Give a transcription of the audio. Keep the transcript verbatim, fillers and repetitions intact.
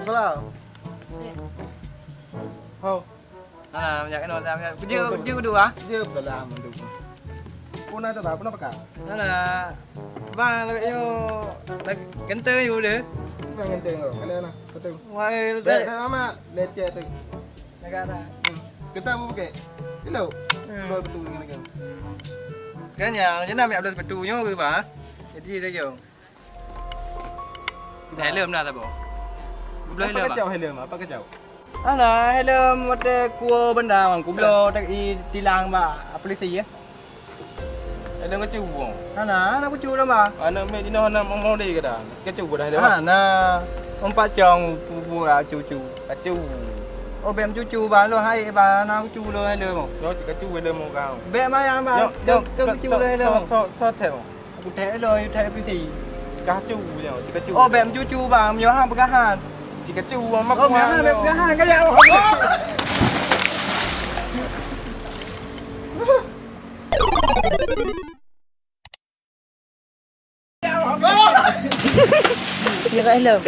Salam. Ho. Hana, jak keunoe, jak, jak. Jeuet, jeuet kudu, ah? Jeuet, salam, mandum. Puna tu, puna pakai? Hana. Bang, lagak nyoe, lagak ganteng you deh. Bang ganteng kau, kalian lah, betul. Wah, eh, Baik, betul. Sama, lecet tu. Lagak dah. Hmm. Kita mau pakai? Hello. Hmm. Dua betul dengan lagi. Kan ya, je nak ambil belas betul nyoe ke, Bang? Jadi, lagi, oh. Helm na saboh. Kubloe helm. Apa kacau helm? Apa kacau? Hana, helm watèe kuwoe banda, Bang. Kubloe watèe i tilang bak polisi, ya. Helm kacau, Bang. Hana, hana kucu lom, Bang. Anak mek jinoe hana mau deh kata. Kacau dah helm. Hana. Empat cong pu-, pu-, ah, cucu. Kacau. Oh, bèk cucu, Bang. Lo hai, Bang. Hana kucu lo helm. Yo, cik kacau helm kau. Bèk mayang, Bang. Yo, yo, Cok, cok, cucu cok, lo helm. Cok, cok, cok, cok. Aku thèe lôn, you thèe pisi. Kacu nyoe, cikacu. Oh, bèk meucucu, Bang. Meunyoe han peugah han. Cikacu, Bang. Oh, meunyoe han, bèk peugah han. Ka ya Allah. Ya Allah.